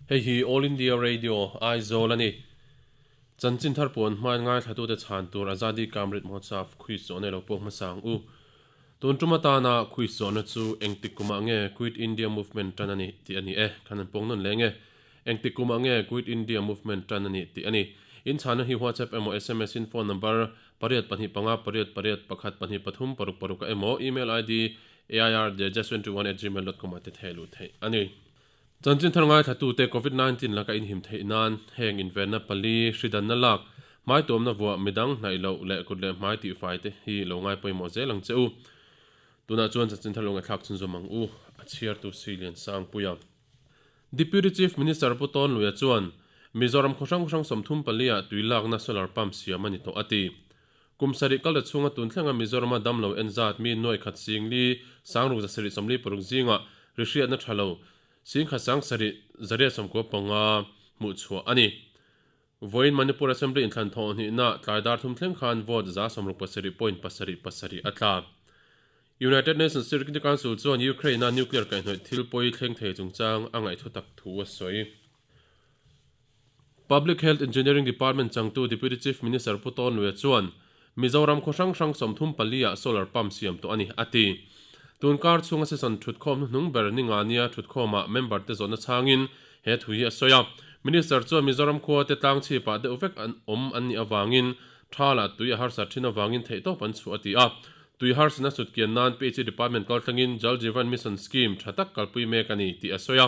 Hei hi All India Radio, Aizawl a ni. Chanchin thar puan hmain ngaithlatute chhan tur Azadi Ka Amrit Mahotsav quiz zawhna ilo pawh hmasa ang u. Tun tum atana quiz zawhna chu engtik kumah nge Quit India Movement tan a ni tih a ni e, khan an pawng nawn leng e. Engtik kumah nge Quit India Movement tan a ni tih a ni. In chhanna hi WhatsApp emaw sms in phone number pariat pahnih panga pariat pariat pakhat pahnih pathum paruk paruk ah emaw email id airjs21@gmail.com ah te theh luh theih a ni. Chanchin thar ngaithlatute Covid 19 laka inhim theih nan heng invenna pali, hridanna lak, hmai tuamna vuah, midang hnaih loh leh kut leh hmai tihfai te hi lo ngai pawimawh zel ang che u. Tunah chuan chanchin thar lo ngaihthlak chhunzawm ang u, a chhiartu Silian Sangpuia. Deputy Chief Minister Pu Tawn Luia chuan Mizoram khaw hrang hrang 34 ah tui lakna solar pump siam a ni tawh a ti. Kum sarih kal ta chhunga tun thlenga Mizorama damlo en zat mi nuai khat singli sangruk zasarih 46 zingah ri hriatna tha lo singkhat sang sarih zariat 95 hmuh chhuah a ni. Vawiin Manipur Assembly inthlan thawh hnihna tlai dar thum thleng khan vote 67 point pasarih pasarih a tla. United Nations Security Council chuan Ukraine-a nuclear kaihhnawih thil pawi thleng thei chungchang a ngaihthu tak thu a sawi. Public Health Engineering Department changtu Deputy Chief Minister Pu Tawn Luia chuan Mizoram khaw hrang hrang 34 ah solar pump siam tawh a ni, a ti. Tun kar chhunga session thutkhawm hnuhnung ber ni nga nia thutkhawmah member te zawhna chhangin he thu hi a sawi a. Minister chuan Mizoram khua te tlang chhipah deuh vek an awm an nih avangin tha lah tui a harsat thin avangin theihtawp an chhuah a ti a. Tui harsatna sutkian nan PHE Department kalthlangin Jal Jeevan Mission Scheme tha tak kalpui mek a ni tih a sawi a.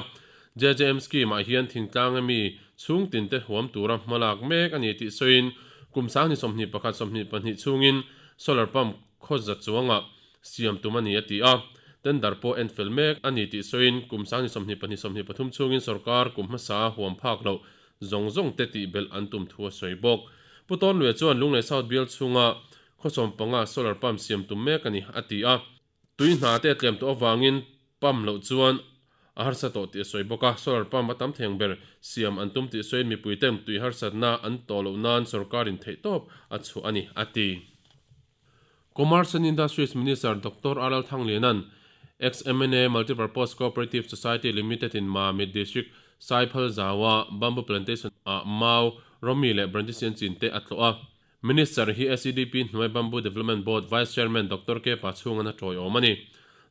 JJM Scheme ah hian thingtlang ami chhung tin te huam tura hmalak mek a ni tih sawiin kum sang ni 21 22 chhungin solar pump khaw za chuangah siam tum a ni a ti a. Tender pawh en fel mek a ni tih sawiin kum sang ni 22 23 chhungin sorkar kum hmasa huam phak loh zawng zawng te tih belh an tum thu a sawi bawk. Pu Tawnluia chuan Lunglei South bial chhunga khaw 15 solar pump siam tum mek a ni a ti a. Tui hna te a tlem tawh avangin pump loh chuan a harsa tawh tih a sawi bawk a, solar pump a tam theng ber siam an tum tih sawiin mipuiten tui harsatna an tawh loh nan sorkarin theihtawp a chhuah a ni, a ti. Commerce and Industries Minister Doctor R Lalthangliana'n ex-MNA Multipurpose Cooperative Society Limited in Mamit District Saiphal Zaua Bamboo Plantation ah mau, Rawmi leh Brandisian chin te a tlawh a. Minister hi SEDP hnuai Bamboo Development Board Vice Chairman Doctor K Pachhungan a tawiawm a ni.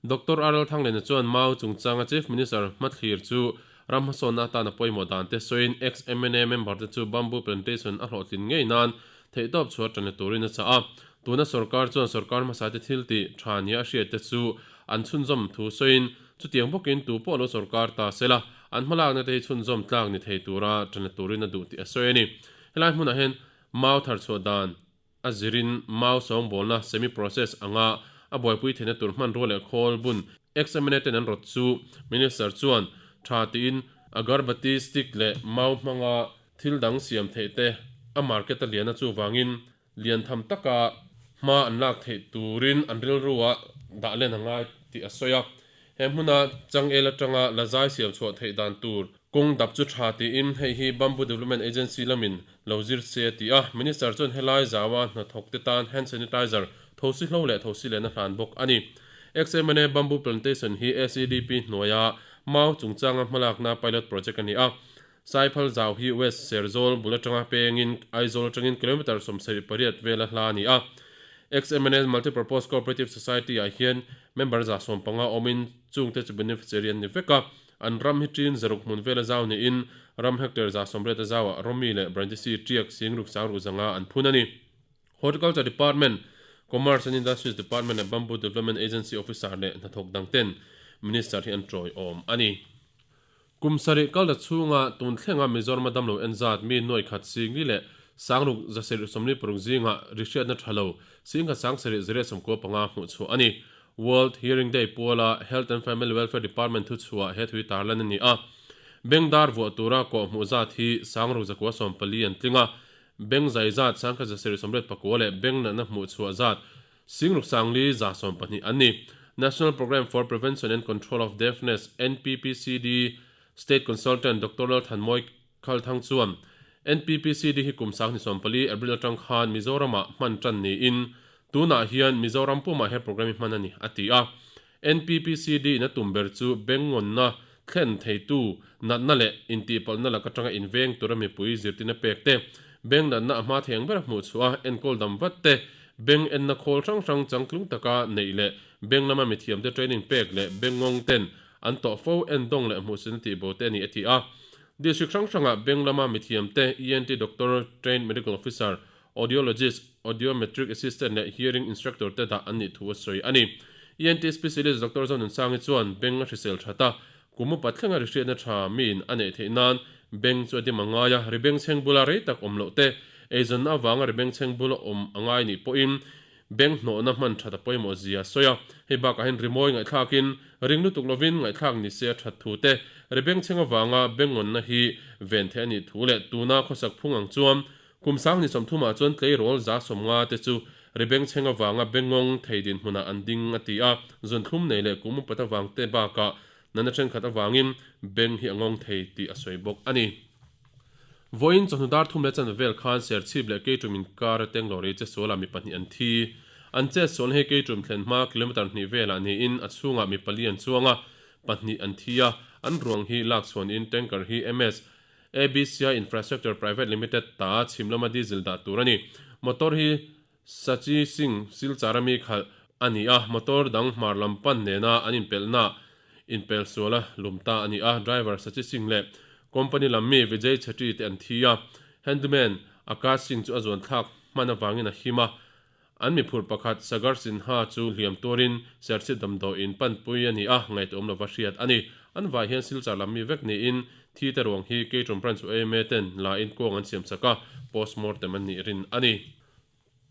Doctor RL Thanglena chuan Mau chungchanga Chief Minister hmathlir chu ram hmasawnna atan a pawimawh dan te sawiin ex-MNA member te chu bamboo plantation a hlawhtlin ngei nan theihtawp chhuah tan la turin a chah a. Tuna sorkar chuan sorkar hmasa te thil tih tha nia a hriat te chu an chhunzawm thu sawiin chutiang bawkin tu pawh lo sorkar ta sela an hmalakna te hi chhunzawm tlak ni thei tura tan la turin a duh tih a sawi a ni. Helai hmunah hian Mau thar chhuah dan a zirin mau sawngbawlna semi process anga a buaipui theihna tur hmanrua leh khawl bun ex-MNA ten an rawt chu Minister chuan tha tiin agarbati stick leh mau hmanga thil dang siam theih te a market a lian a chuvangin lian tham taka hma an lak theih turin an rilru-ah dah len a ngai tih a sawi a. He hmuna changel atanga lazai siam chhuah theih dan tur kawng dap chu tha tiin hei hi Bamboo Development Agency lamin lo zir se a ti a. Minister chuan helai zaua hnathawk te tan hand sanitizer, thosi hlo leh thosi lehna hlan bawk a ni. XMNA Bamboo Plantation hi SEDP hnuaia mau chungchanga hmalakna pilot project a ni a. Saiphal zau hi West Serzawl bul atanga pengin Aizawl atangin kilometre 78 vela hla a ni a. XMNA Multipurpose Cooperative Society ah hian member 150 awmin chungte chu beneficiary an ni vek a. An ram hi ṭin zaruk hmun vela zau niin ram hectare 80% a zauah Rawmi leh Brandisi ṭiak singruk sangruk zanga an phun a ni. Horticulture Department, Commerce and Industries Department leh Bamboo Development Agency officer leh hnathawk dangten Minister hi an ṭawiawm a ni. Kum sarih kal ta chhunga tun thlenga Mizoram a damlo en zat mi nuai khat singli leh sangruk 746 zingah ri hriatna tha lo singkhat sang sarih 195 hmuh chhuah a ni. World Hearing Day puala Health and Family Welfare Department thu chhuah he thui tarlan a ni a. Bengdar vuah tura kawh hmuh zat hi sangruk 114 an tling a, beng zai zat sangkhat 789 leh beng natna hmuh chhuah zat singruk sangli 112 an ni. National Programme for Prevention and Control of Deafness, NPPCD, State Consultant Doctor Lalthanmawi Khalthang chuan NPPCD hi kum sang ni 14 April atang khan Mizoramah hman tan niin tunah hian Mizoram pumah he programme hi hman a ni, a ti a. NPPCD in a tum ber chu bengngawnna thlen theitu natna leh intihpalhna lak atanga inveng tura mipui zirtirna pek te, beng natna a hma thei ang bera hmuh chhuah a, enkawl dam vat te, beng enna khawl hrang hrang changtlung taka neih leh beng lama mithiamte training pek leh bengngawng ten an tawh fo endawng leh hmuhsitna tihbo te a ni a ti a. District hrang hrangah beng lama mithiamte ENT doctor, trained medical officer, Audiologist, Audiometric Assistant leh Hearing Instructor te dah an nih thu a sawi a ni. ENT Specialist Doctor Zonunsangi chuan beng a hrisel that a, kum upa thlenga ri hriatna tha miin a neih theih nan beng chu a dim a ngai a, ri bengchheng bula rei tak awm loh te, eizawnna avanga ri bengchheng bula awm a ngai nih pawhin beng hnawhna hman that a pawimawh zia a sawi a. Hei bakah hian rimawi ngaihthlakin ring lutuk lovin ngaihthlak ni se a that thu te, ri bengchheng avanga bengngawnna hi ven theih a nih thu leh tuna khawsak phung ang chuan Kum sang 30 ah chuan tleirawl 150 te chu ri bengchheng avanga bengngawng thei dinhmunah an ding a ti a, zunthlum nei leh kum upat avang te bakah natna thenkhat avangin beng hi a ngawng thei tih a sawi bawk a ni. Vawiin chawhnu dar thum leh chanve vel khan Serchhip leh Keitum inkar ateng lawri che sualah mi pahnih an thi. An chet sualna hi Keitum thlen hma kilometre hnih velah niin a chhungah mi pali an chuang a, pahnih an thi a, an ruang hi lak chhuanin tanker hi MS ABCI Infrastructure Private Limited ta chhim lama diesel dah tur a ni. Motor hi Sachi Singh Silchar a mi khalh a ni a, motor dang hmar lam pan nena an inpelhna inpel sual a lum ta a ni a, driver Sachi Singh leh company lam mi Vijay Chhetri te an thi a, handyman Akash Singh chu a zuan thlak hman avangin a him a, An miphur pakhat Sagar Sinha chu hliam tuarin Serchhip damdawiin panpui a ni a, ngaihtuahawm lova hriat a ni. An vai hian Silchar lam mi vek niin thi te ruang hi Keitrum Branch UAMA ten la in kuang an siam sak a, postmortem an nih rin a ni.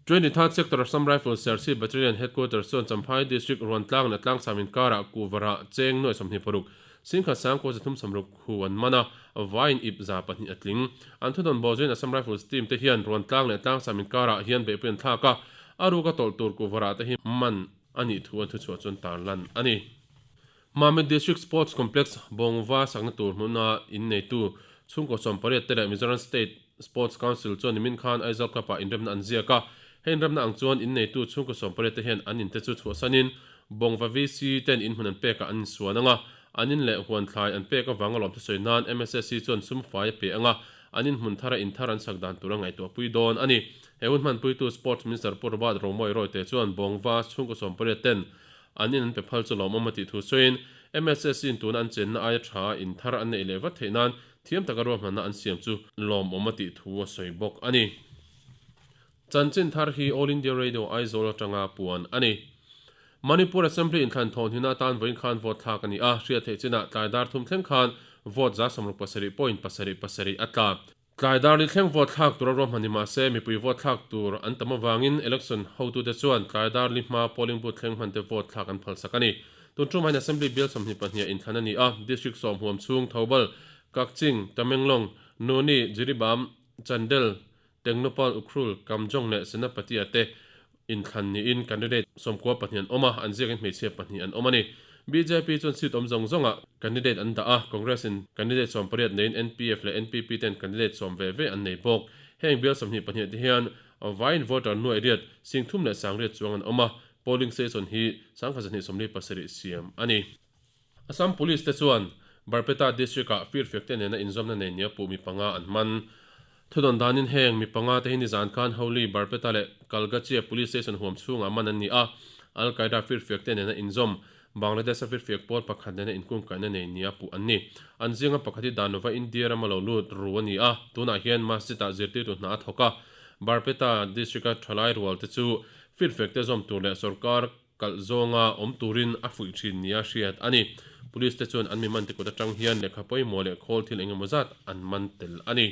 23rd Sector Assam Rifles Serchhip Battalion Headquarters chuan Champhai District Ruantlang leh Tlangsam inkarah Kuhvarah cheng nuai 26 Singkhat sangkaw 360 Khu an man a, vaiin ip 200 a tling. An thudawn bawh zuiin Assam Rifles team te hian Ruantlang leh Tlangsam inkarah hian beihpui an thlak a, a ruka tawlh tur kuhvarah te hi man a nih thu an thuchhuah chuan tarlan a ni. Mamit District Sports Complex Bawngva sakna tur hmuna inneitu chhungkaw 18 te leh Mizoram State Sports Council chuan nimin khan Aizawl Club ah inremna an ziak a, he inremna ang chuan inneitu chhungkaw 18 te hian an inte chu chhuahsanin Bawngva VC ten inhmun an pekah an insuan ang a, An in leh huan thlai an pek avanga lawmthu sawi nan MSSC chuan sum fai a pe ang a, an inhmun thara in thar an sak dan tur a ngaihtuahpui dawn a ni. He hun hmanpuitu Sports Minister Pu Robert Romawia Rawite chuan Bawngva chhungkaw 18 ten an in an pe phal chu lawmawm a tih thu sawiin MSSC in tuna an chenna aia tha in thar an neih leh vat theih nan thiam taka ruahmanna an siam chu lawmawm a tih thu a sawi bawk a ni. Chanchin thar hi All India Radio Aizawl atanga puan a ni. Manipur Assembly inthlan thawhhnihna atan vawiin khan vote thlak a ni a, hriat theih chinah tlai dar thum thleng khan vote 67 point pasarih pasarih a tla. Tlai dar li thleng vote thlak tura ruahman ni mahse mipui vote thlak tur an tam avangin election hotute chuan tlai dar li hma polling booth thleng hmante vote thlak an phalsak a ni. Tun tum hian Assembly bial 22 ah inthlan a ni a, District sawm huam chhung Thoubal, Kakching, Tamenglong, Noni, Jiribam, Chandel, Tengnoupal, Ukhrul, Kamjong leh Senapati-a te inthlan niin candidate 94 an awm a, an ziakin hmeichhia pahnih an awm a ni. Bjp chuan seat awm zawng zawngah candidate an dah a, Congress-in candidate 18 neiin NPF leh NPP ten candidate sawm ve ve an nei bawk. Heng bial 22 te hian vaiin voter nuaih riat, sing thum leh sang riat chuang an awm a, polling station hi 1247 siam a ni. Assam Police te chuan Barpeta District-ah firfiak te nena inzawmna nei nia puh mi panga an man. Thudawn danin heng mi panga te hi nizan khan Holi, Barpeta leh Kalgachia Police Station huam chhungah man an ni a, Al Qaeda firfiak te nena inzawm Bangladesh-a firfiak pawl pakhat nena inkungkaihna nei nia puh an ni. An zinga pakhat hi Danova India rama lo lut ru a ni a, tunah hian Masjid-ah zirtirtu hna a thawk a. Barpeta District-a thalai rual te chu firfiak te zawm tur leh sorkar Kalh zawnga awm turin a fuih thin nia hriat a ni. Police te chuan an mi man te kut atang hian lehkha pawimawh leh khawl thil eng emaw zat an man tel a ni.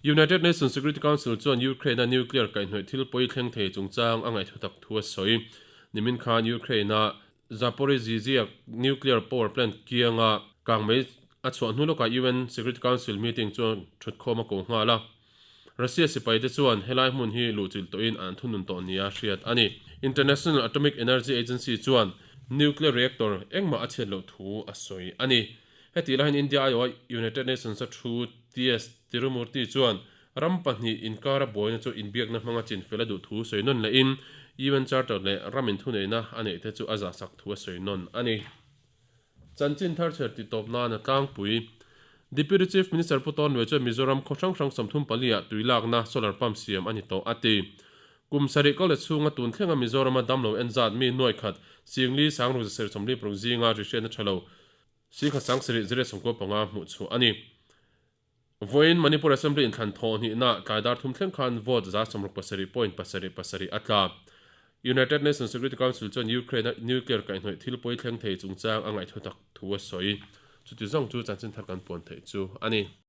United Nations Security Council chuan Ukraine-a nuclear kaihhnawih thil pawi thleng thei chungchang a ngaihtu tak thu a sawi. Nimin khan Ukraine-a Zaporizhzhia nuclear power plant kianga kangmei a chhuah hnu lawkah UN Security Council meeting chuan thutkhawm a ko nghal a. Russia sipaite chuan helai hmun hi luhchilh tawhin an thunun tawh nia hriat a ni. International Atomic Energy Agency chuan nuclear reactor engmah a chhiat loh thu a sawi a ni. Heti laiin India aiawha United Nations-a thu TS Tirumurti chuan ram pahnih inkara buaina chu inbiakna hmanga chinfel a duh thu sawi nawn lehin UN Charter leh ram inthuneihna a neihte chu a zahsak thu a sawi nawn a ni. Chanchin thar chher titawp nan a tlangpui. Deputy Chief Minister Pu Tawnluai chuan Mizoram khaw hrang hrang 34 ah tui lakna solar pump siam a ni tawh a ti. Kum sarih kal leh chhunga tun thlenga Mizorama damlo en zat mi nuai khat singli sangruk zasarih 46 zinga ri hriatna tha lo singkhat sangsarih zariat 95 hmuh chhuah a ni. Vawiin Manipur Assembly inthlan thawh hnihna tlai dar thum thleng khan vote 67 point pasarih pasarih a tla. United Nations Security Council chuan Ukraine-a nuclear kaihhnawih thil pawi thleng thei chungchang a ngaihthu tak thu a sawi. Chuti zawng chu chanchin thar kan puan theih chu a ni.